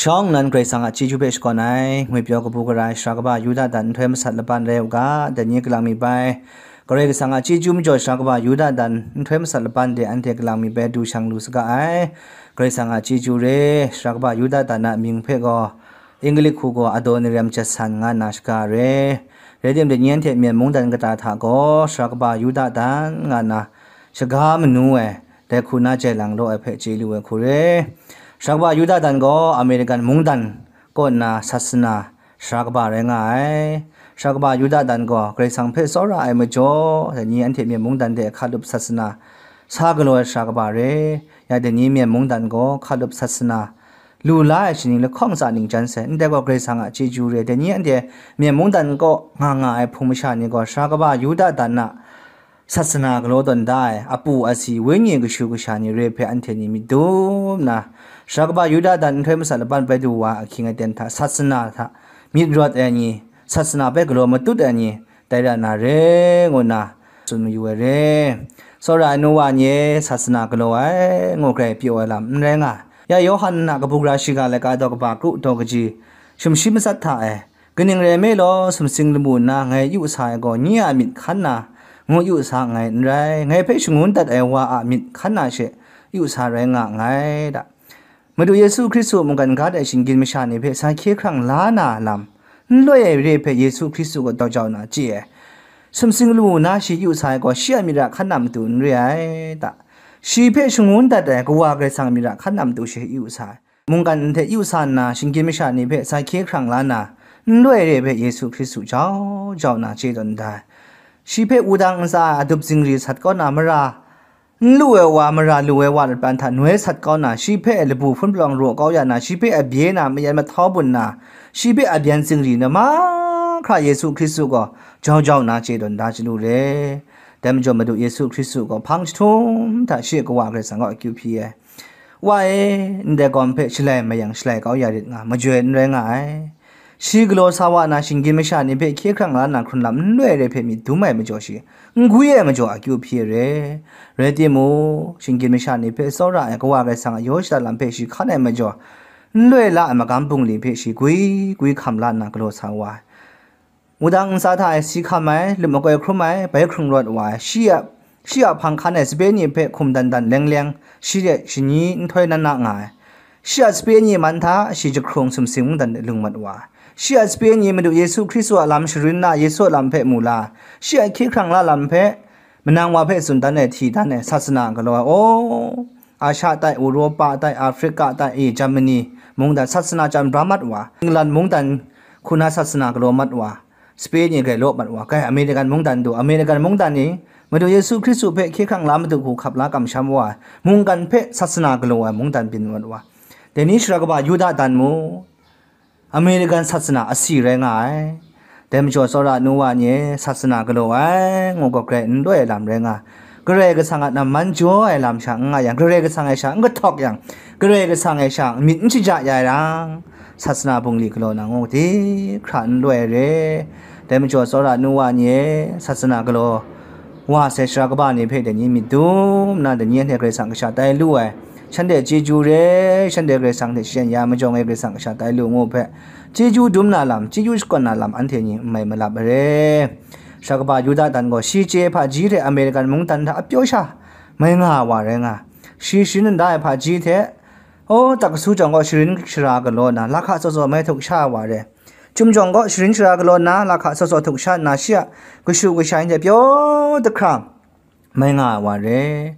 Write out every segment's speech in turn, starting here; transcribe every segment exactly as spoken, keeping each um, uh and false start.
Shawng nnan Karai Kasang a chyeju hpe shakawn ai, ngwipyaw kabu gara ai sara kaba Yuda dan nhtoi masat laban rai u ga, dai ni galang mi bai, Karai Kasang a chyeju majaw sara kaba Yuda dan nhtoi masat laban de anhte galang mi bai du shang lu saga ai. Karai Kasang a chyeju re, sara kaba Yuda dan a mying hpe gaw, English hku gaw Adoniram Judson nga nna shaga re. Rai timung, dai ni anhte Myen mungdan kata hta gaw, sara kaba Yuda dan nga nna shaga manu ai, dai hku na jai lang law ai hpe chye lu ai hku re. Sara kaba Yuda dan gaw American mungdan kaw nna sasana sara kaba rai nga ai. Sara kaba Yuda dan gaw Karai Kasang hpe tsawra ai majaw, dai ni anhte Myen mungdan de hkalup sasana sa galaw ai sara kaba re. Ya dai ni Myen mungdan gaw hkalup sasana lu la ai shaning lahkawng tsa ning jan sai, ndai gaw Karai Kasang a chyeju re. Dai ni anhte Myen mungdan kaw nga nga ai hpung masha ni gaw sara kaba Yuda dan a sasana galaw tawn da ai, apu asi, wenyi kashu kasha ni re hpe anhte ni myit dum nna, sara kaba Yuda dan nhtoi masat laban bai du wa ahkying aten hta sasana hta myit rawt ai ni, sasana hpe galaw matut ai ni, tai ra na re, ngu nna tsun mayu ai re. Tsawra ai nu wa ni e, sasana galaw ai, ngu grai pyaw ai lam n rai nga. Ya Yawhan a kabu gara shiga laika daw kaba kru daw kaji, sumshi matsat hta e, kaning rai nme law, sumsing lamu nna ngai yu sa ai gaw, nye a myit hkan na ngu yu sa nngai n rai, ngai hpe shangun dat ai wa a myit hkan na she yu sa rai nga nngai da. Madu Yesu Hkristu mungkan ga de shinggyim masha ni hpe sa hkye hkrang la na lam, n loi ai re hpe Yesu Hkristu gaw daw jau na chye ai. Sumsing lamu na shi yu sa ai gaw, shi a myit ra hkan na matu n re ai ta? Shi hpe shangun dat ai Kawa Karai Kasang a myit ra hkan na matu shi yu sa ai. Mungkan hte yu sa nna, shinggyim masha ni hpe sa hkye hkrang la na, n loi re hpe Yesu Hkristu jau jau na chye tawn da ai. Shi hpe wudang ntsa ai adup zingri sat kau na mara, n lu ai wa, mara lu ai wa lapran hta noi sat kau na, shi hpe labu hpun palawng raw kau ya na, shi hpe abye na, mayan mahtau bun na, shi hpe abyan zingri na mahkra Yesu Hkristu gaw jau jau na chye tawn da chyalu re. Dai majaw Madu Yesu Hkristu gaw hpang jahtum hta shi a Kawa Karai Kasang kaw akyu hpyi ai. Wa e, ndai gawm hpe shalai mayang shalai kau ya rit nga, majoi n rai nga ai. Shi galaw sa wa na shinggyim masha ni hpe hkye hkrang la na hkrun lam n loi re hpe myit dum ai majaw shi, n gwi ai majaw akyu hpyi ai re. Rai timung, shinggyim masha ni hpe tsawra ai Kawa Karai Kasang a yaw shada lam hpe shi hkan ai majaw, n loi la ai magam bungli hpe shi gwi gwi hkam la nna galaw sa wa ai. Wudang ntsa hta e si hkam ai, lup makoi hkrum ai, bai hkrung rawt wa ai, shi a, shi a hpang hkan e sape ni hpe hkum dan dan leng leng, shi de shani nhtoi nan na nga ai. Shi a sape ni man hta shi jahkrung sumsing mungdan de lung mat wa ai. Shi a sape ni Madu Yesu Hkristu a lam sharin na, Yesu a lam hpe mu la ai. Shi a hkye hkrang la lam hpe, manang wa hpe tsun dan ai, hti dan ai, sasana galaw ai, aw, Asha tai, Europa tai, Afrika tai, e, Germany mungdan sasana chyan bra mat wa, England mungdan hku na sasana galaw mat wa, Spain e grai law mat wa, kai American mungdan du, American mungdan ni Madu Yesu Hkristu hpe hkye hkrang la madu hku hkap la kamsham wa ai, mungkan hpe sasana galaw ai mungdan byin mat wa. Dai ni shara kaba Yuda dan mu, American sasana asi rai nga ai. Dai majaw tsawra nu wa ni e sasana galaw ai, ngu gaw grai n loi ai lam rai nga. Karai Kasang a namman jaw ai lam sha n nga yang, Karai Kasang e sha n kahtawk yang, Karai Kasang e sha myit n shaja ya yang, sasana bungli galaw na ngu hte hkra n loi ai re. Dai majaw tsawra nu wa ni e sasana galaw wa sai shara kaba ni hpe dai ni myit dum nna, dai ni anhte Karai Kasang kasha tai lu ai, shanhte chyeju re, shanhte Karai Kasang hte shayan ya majawng e Karai Kasang kasha tai lu ngu hpe, chyeju dum na lam, chyeju shakawn na lam anhte ni n mai malap ai re. Shara kaba Yuda dan gaw shi chye ai hpaji hte American mungdan hta apyaw sha mai nga ai wa rai nga, shi sharin da ai hpaji hte, aw, tak kasu jawng gaw sharin shara galaw nna, lahka tsaw tsaw mai htuk sha ai wa re. Chyum jawng gaw sharin shara galaw nna, lahka tsaw tsaw htuk sha nna, shi a kashu kasha ni hte pyaw dahkra mai nga ai wa re.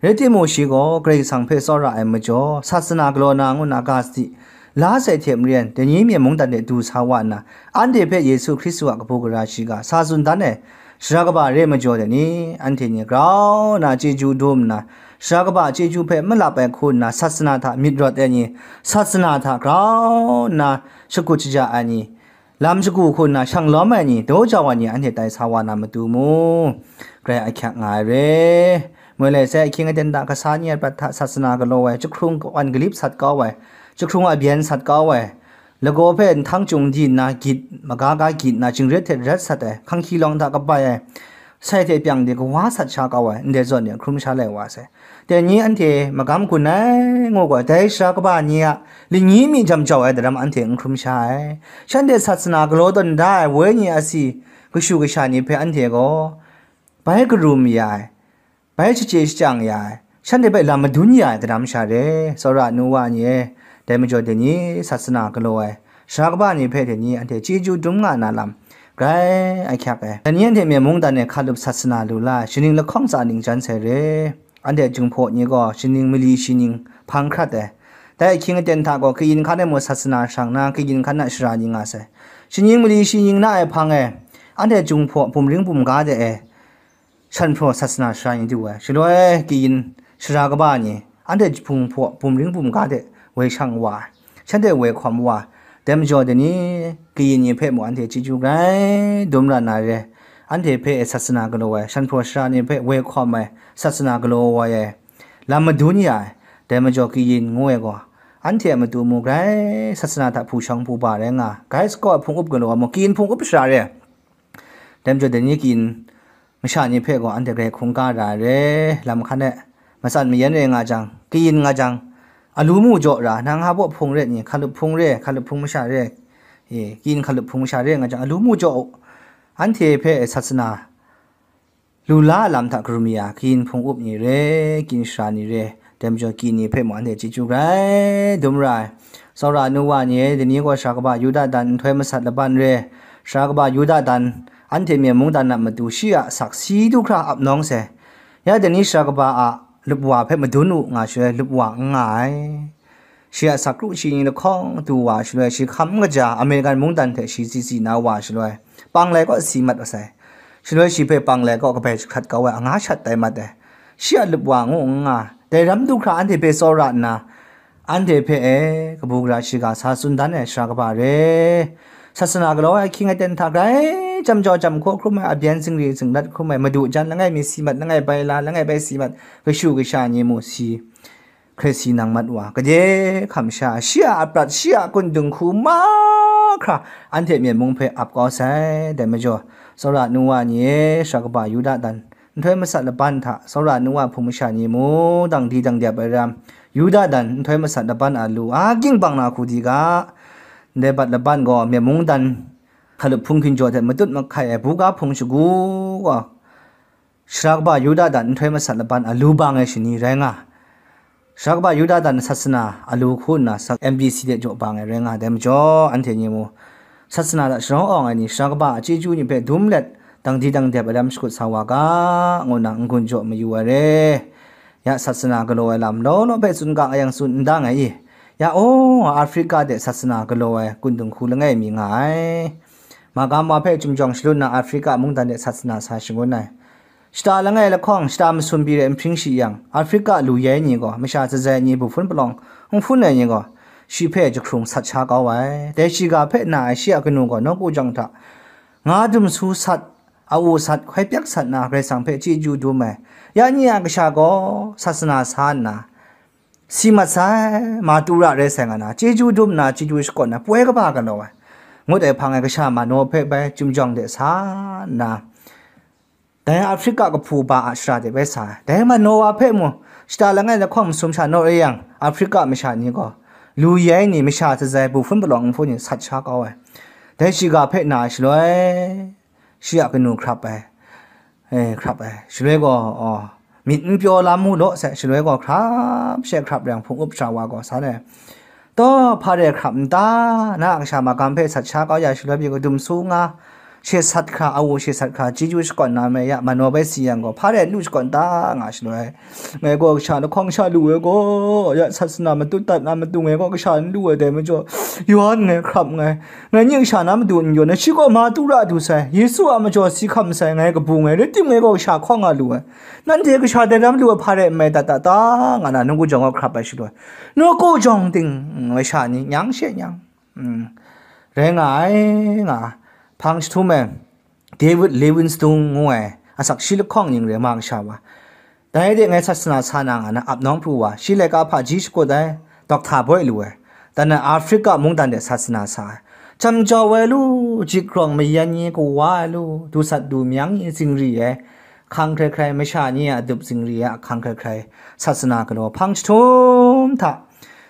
Rai timung, shi gaw Karai Kasang hpe tsawra ai majaw, sasana galaw na ngu na ga sadi la sai hte maren, dai ni myen mungdan de du sa wa nna, anhte hpe Yesu Hkristu a kabu gara shiga sa tsun dan ai shara kaba re majaw dai ni, anhte ni grau nna chyeju dum nna, shara kaba chyeju hpe malap ai hku nna, sasana hta myit rawt ai ni, sasana hta grau nna shakut shaja ai ni, lam shagu hku nna shang lawm ai ni, daw jau ai ni anhte tai sa wa na matu mu, grai ahkyak nga ai re. Moi lai sai, ahkying aten hta kasa ni a prat hta sasana galaw ai, jahkrung kawan kalip sat kau ai, jahkrung abyen sat kau ai, lagaw hpe nhtang chyung di nna gyit, maga ga gyit nna jingret hte rat sat ai, hkanghki lawng hta kabai ai, sai hte pyang de kawa sat sha kau ai, ndai zawn de hkrum sha lai wa sai. Dai ni anhte magam gun ai ngu gaw, dai sara kaba ni a lingyi mi jam jau ai daram anhte n hkrum sha ai. Shanhte sat sana galaw tawn da ai wenyi asi kashu kasha ni hpe anhte gaw bai karum ya ai, bai shachye shachyang ya ai, shanhte hpe lam madun ya ai daram sha re, tsawra nu wa ni e, dai majaw dai ni sat sana galaw ai sara kaba ni hpe dai ni anhte chyeju dum nga na lam grai ahkyak ai. Dai ni anhte myen mungdan e hkalup sat sana lu la ai, shaning lahkawng tsa ning jan sai re. Anhte Jinghpaw ni gaw shaning mali shi ning hpang hkrat ai. Dai ahkying aten hta gaw kayin hkan e mung sat sana shang na, kayin hkan a shara ni nga sai. Shaning mali shi ning na ai hpang e, anhte Jinghpaw bumring bumga de e, shanhpraw sat sana shara ni du ai. Shaloi kayin sara kaba ni, anhte Jinghpaw bumring bumga de woi shang wa ai. Shanhte woi hkawm wa ai. Dai majaw dai ni kayin ni hpe mung anhte chyeju grai dum ra na re. Anhte hpe e sat sana galaw ai, shanhpraw shara ni hpe woi hkawm ai, sat sana galaw ai, lam madun ya ai. Dai majaw kayin ngu ai gaw, anhte a matu mung grai sat sana hta hpu shawng hpu ba rai nga ai. Grai sakaw ai hpung up galaw ai mung, kayin hpung up shara re. Dai majaw dai ni kayin masha ni hpe gaw anhte grai hkungga ra ai re, lam hkan e matsan mayan rai nga jang, kayin nga jang, alu mu jaw ra, nang ha baw hpung re ni, hkalup hpung re, hkalup hpung masha re, e, kayin hkalup hpung masha re nga jang, alu mu jaw u, anhte hpe sat sana lu la ai lam hta karum ya, kayin hpung up ni re, kayin shara ni re, dai majaw kayin ni hpe mung anhte chyeju grai dum ra ai. Tsawra nu wa ni e, dai ni gaw sara kaba Yuda dan nhtoi masat laban re, sara kaba Yuda dan anhte myen mungdan a matu shi a asak si du hkra ap nawng sai. Ya dai ni sara kaba a lup wa hpe madun u nga shaloi, lup wa n nga ai. Shi a asak kru shi ni lahkawng du wa shaloi, shi hkam kaja American mungdan hte shi tsitsi na wa shaloi, panglai kaw si mat masai. Shaloi shi hpe panglai kaw kabai jahkrat kau ai, anga shat tai mat ai. Shi a lup wa ngu n nga, dai ram du hkra anhte hpe tsawra nna, anhte hpe e kabu gara shiga sa tsun dan ai sara kaba re. Sat sana galaw ai ahkying aten hta grai jam jau jam hkaw hkrum ai, abyen zingri zingrat hkrum ai, madu jan langai mi si mat, langai bai la, langai bai si mat, kashu kasha ni mu si hkrai si nang mat wa, gade hkam sha, shi a aprat, shi a kun dinghku mahkra anhte myen mung hpe ap kau sai. Dai majaw, tsawra nu wa ni e, sara kaba Yuda dan nhtoi masat laban hta, tsawra nu wa hpung masha ni mung dang di dang dep ai ram, Yuda dan nhtoi masat laban a lu a ging bang na hku di ga, ndai bat laban gaw myen mungdan hkalup hpung hkinjaw hte matut mahkai ai buga hpung shagu gaw, sara kaba Yuda dan nhtoi masat laban a lu bang ai shani rai nga, sara kaba Yuda dan sat sana a lu hku nna sak M B C de jaw bang ai rai nga, dai majaw, anhte ni mu, sat sana hta sharawng awng ai ni, sara kaba a chyeju ni hpe dum let, dang di dang dep ai lam shakut sa wa ga, ngu nna n-gun jaw mayu ai re. Ya sat sana galaw ai lam law law hpe tsun ga nga yang tsun n dang ai i? Ya, aw, Afrika de sat sana galaw ai kun dinghku langai mi nga ai. Magam wa hpe chyum jawng shalun na Afrika mungdan de sat sana sa shangun ai. Shata langai lahkawng, shata masum pyi re nhpring shi yang, Afrika lu yai ni gaw, masha tsatsai ni bu hpun palawng n hpun ai ni gaw, shi hpe jahkrung sat sha kau ai. Dai shiga hpe na ai shi a kanu gaw nawku jawng hta nga dum su sat, a u sat, hkoi pyak sat na Karai Kasang hpe chyeju dum ai. Ya ni a kasha gaw sat sana sa nna, si mat sai, ma tu ra rai sai nga na, chyeju dum na, chyeju shakawn na, poi kaba galaw ai, ngut ai hpang ai kasha manaw hpe bai chyum jawng de sa nna, dai Afrika kahpu ba a shara de bai sa ai. Dai manaw wa hpe mu, shata langai lahkawng masum sha naw re yang, Afrika masha ni gaw, lu yai ni, masha tsatsai bu hpun palawng nhpun ni sat sha kau ai. Dai shiga hpe na ai shaloi, shi a kanu hkrap ai, e, hkrap ai. Shaloi gaw, aw, myit n pyaw lam mu law sai, shaloi gaw hkrap she hkrap rai yang, hpung up sha wa gaw sa ai, taw, hpa rai hkrap n ta? Na a kasha magam hpe sat sha kau ya shaloi pyi gaw dum su nga, she sat hkra, a u she sat hkra, chyeju shakawn na me ya, manaw bai si yang gaw, hpa rai n lu shakawn ta? Nga shaloi, ngai gaw kasha lahkawng sha lu ai gaw, ya sat sana matut dat na matu ngai gaw kasha n lu ai dai majaw, yawn ngai hkrap nngai. Ngai ni kasha na matu n yawn ai, shi gaw ma tu ra du sai, Yesu a majaw si hkam sai, ngai kabu ngai, rai timung ngai gaw kasha hkawng nga lu ai. Nanhte kasha dai ram lu ai hpa rai n mai dat ta ta? Nga na nawku jawng gaw hkrap ai shaloi, nawku jawng ting, mm, masha ni nyang she nyang, mm, rai nga ai, nga, hpang jahtum e, David Livingstone ngu ai, asak shi lahkawng ning rai ma kasha wa. Dai de ngai sat sana sa na nga na ap nawng pru wa, shi laika hpaji shakut ai, dawk hta boi lu ai. Dan na Afrika mungdan de sat sana sa ai. Jam jau ai lu, jik rawng mayan ni kawa ai lu, du sat du myang ni zingri ai, hkang hkrai hkrai, masha ni a dup zingri a hkang hkrai hkrai, sasana galaw hpang jahtum hta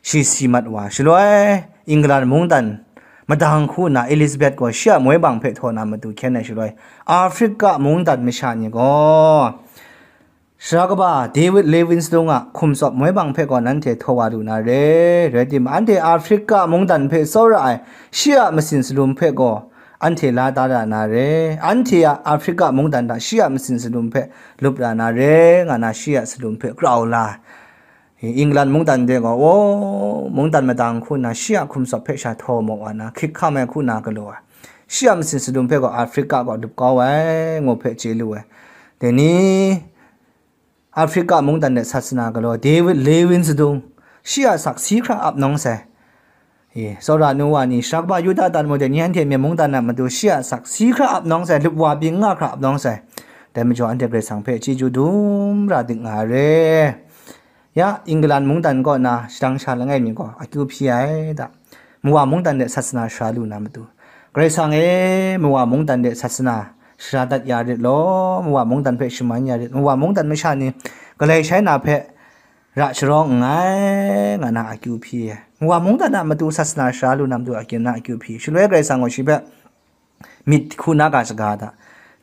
shi si mat wa, shaloi England mungdan madang hku nna Elizabeth gaw shi a moi bang hpe htaw na matu hkyen ai shaloi, Afrika mungdan masha ni gaw, Sara kaba David Livingstone a hkum tsawp moi bang hpe gaw nanhte htaw wa lu na re, rai timung, anhte Afrika mungdan hpe tsawra ai shi a masin salum hpe gaw anhte la da ra na re, anhte a Afrika mungdan hta shi a masin salum hpe lup ra na re, nga na shi a salum hpe grau la. England mungdan de gaw, o, mungdan madang hku nna shi a hkum tsawp hpe sha htaw maw wa na, hkrik hkam ai hku nna galaw ai. Shi a masin salum hpe gaw Afrika gaw lup kau ai, ngu hpe chye lu ai. Dai ni, Afrika mungdan de sasana galaw David Livingstone, shi a asak si hkra ap nawng sai. E, tsawra nu wa ni, sara kaba Yuda dan mung de ni, anhte Myen mungdan a matu shi a asak si hkra ap nawng sai, lup wa byin nga hkra ap nawng sai. Dai majaw anhte Karai Kasang hpe chyeju dum ra dik nga ai re. Ya, England mungdan kaw na shadang sha langai mi gaw akyu hpyi ai da. Mawa mungdan de sasana sara lu na matu, Karai Kasang e, mawa mungdan de sasana sara dat ya rit law, mawa mungdan hpe shaman ya rit, mawa mungdan masha ni galai shai na hpe ra sharawng nngai, nga na akyu hpyi ai. Mawa mungdan a matu sasana sara lu na matu akyu na akyu hpyi. Shaloi Karai Kasang gaw shi hpe myit hku na ga shaga da.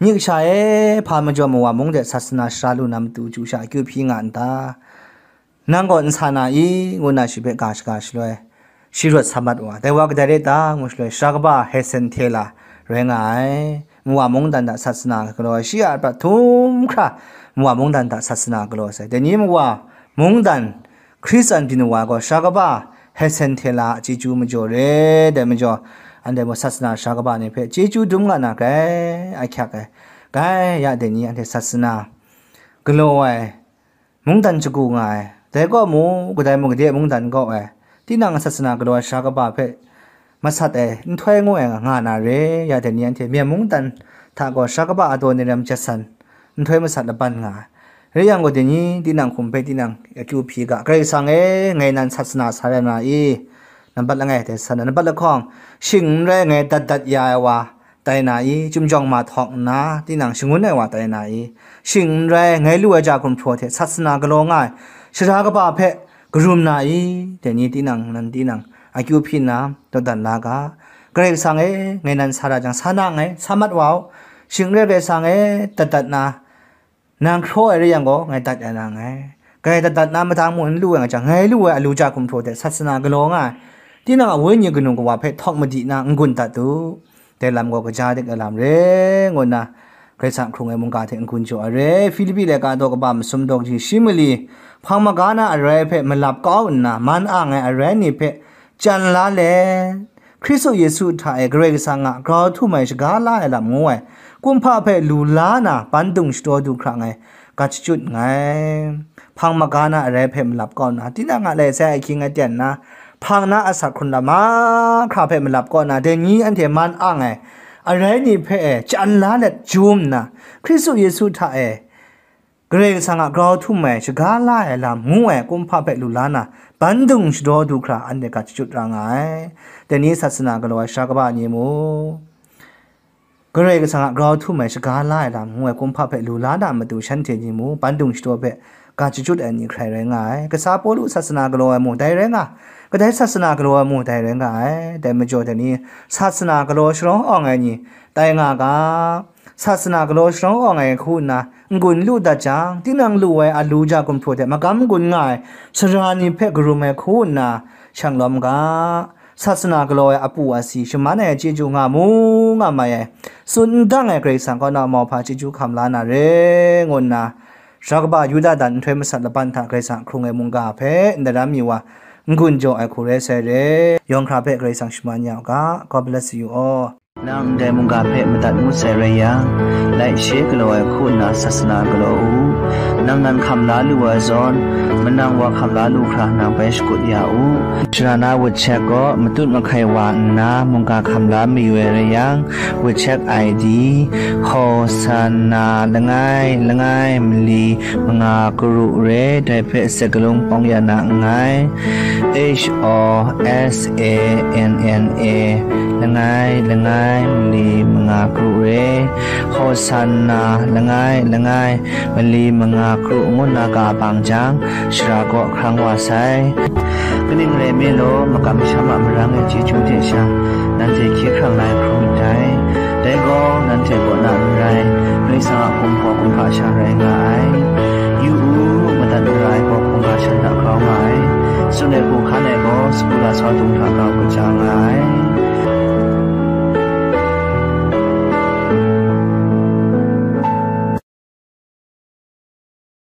Myi kasha e, hpa majaw mawa mung de sasana sara lu na matu chyu sha akyu hpyi nga n ta? Nang gaw n sa na i? Ngu na shi hpe ga shaga shaloi, shi rawt sa mat wa, dai wa kadai rai ta? Ngu shaloi, sara kaba Hesentela rai nga ai. Mawa mungdan hta sasana galaw ai, shi a prat htum hkra mawa mungdan hta sasana galaw sai. Dai ni mawa mungdan Hkristan byin wa ai gaw, sara kaba Hesentela a chyeju majaw re, dai majaw, anhte mung sasana sara kaba ni hpe chyeju dum nga na grai ahkyak ai. Grai ya, dai ni anhte sasana galaw ai mungdan shagu nga ai. Dai kaw mu, kadai mung gade mungdan kaw ai, tinang sasana galaw ai sara kaba hpe masat ai nhtoi ngu ai nga, nga na re, ya dai ni anhte Myen mungdan hta gaw sara kaba Adoniram Judson nhtoi masat laban nga ai. Rai yang gaw, dai ni tinang hkum hpe tinang akyu hpyi ga, Karai Kasang e, ngai nan sasana sa ra na i? Nambat langai dai san, nambat lahkawng, shing n rai ngai dat dat ya ai wa tai na i? Chyum jawng ma htawk nna tinang shangun ai wa tai na i? Shing n rai ngai lu ai ja gumhpraw hte sasana galaw nga ai sara kaba hpe karum na i? Dai ni tinang nan tinang akyu hpyi nna dawdan la ga. Karai Kasang e, ngai nan sa ra jang, sa na nngai, sa mat wa u. Shing n rai, Karai Kasang e, dat dat na, nang hkraw ai rai yang gaw, ngai dat ya na nngai. Ngai dat dat na madang mung n lu ai nga jang, ngai lu ai alu ja gumhpraw hte sasana galaw nga ai, tinang a wenyi kanu kawa hpe htawk madi na n-gun dat u. Dai lam gaw kaja dik ai lam re, ngu nna Karai Kasang hkrung ai mungga hte n-gun jaw ai re. Filipi laika daw kaba masum daw kaji shi mali, hpang maga na arai hpe malap kau nna, man ang ai arai ni hpe chyan la let, Hkristu Yesu hta e Karai Kasang a grau htum ai shaga la ai lam ngu ai kumhpa hpe lu la na, bandung shadaw du hkra ngai ga chachyut nngai. Hpang maga na arai hpe malap kau nna, tinang a lai sai ahkying aten nna, hpang na asak hkrun lam mahkra hpe malap kau nna, dai ni anhte man ang ai arai ni hpe e chyan la let jum nna, Hkristu Yesu hta e Karai Kasang a grau htum ai shaga la ai lam ngu ai kumhpa hpe lu la na, bandung shadaw du hkra anhte ga chachyut ra nga ai. Dai ni sasana galaw ai sara kaba ni mung, Karai Kasang a grau htum ai shaga la ai lam ngu ai kumhpa hpe lu la na matu shanhte ni mung bandung shadaw hpe ga chachyut ai ni hkrai rai nga ai. Kasa Pawlu sasana galaw ai mung dai rai nga, kadai sasana galaw ai mung dai rai nga ai. Dai majaw dai ni sasana galaw sharawng awng ai ni tai nga ga, sasana galaw sharawng awng ai hku nna n-gun lu dat jang, tinang lu ai alu ja gumhpraw hte magam gun nga ai sara ni hpe karum ai hku nna shang lawm ga. Sasana galaw ai apu asi shaman ai chyeju nga mu nga mai ai, tsun n dang ai Karai Kasang kaw na mauhpa chyeju hkam la na re, ngu nna, sara kaba Yuda dan nhtoi masat laban hta Karai Kasang hkrung ai mungga hpe n daram mi wa, n-gun jaw ai hku rai sai re. Yawng hkra hpe Karai Kasang shaman ya u ga. God bless you all. Nang ndai mungga hpe madat ngut sai rai yang, laishe galaw ai hku nna sasana galaw u. Nang nan hkam la lu ai zawn, manang wa hkam la lu hkra nang bai shakut ya u. Sara na wut chek gaw matut mahkai wa nna mungga hkam la mayu ai rai yang, wut chek I D, Hosanna langai langai mali manga karu re, dai hpe se galung pawng ya na nngai. H O S A N N A, langai langai. Mali manga kru re, Hosanna langai langai, mali manga kru ngu nna ka bang jang, shara kaw hkrang wa sai. Kaning rai nme law, makam masham a marang e chyeju hte sha, nanhte hkye hkrang lai hkrum myit dai. Dai gaw, nanhte kaw na n rai, Karai Kasang a hkum hpaw kumhpa sha rai nga ai. Yu u, madat mara ai gaw hkungga shan hta grau nga ai. Tsun ai hku hkan ai gaw, sagu lasau dung hta grau kaja nga ai.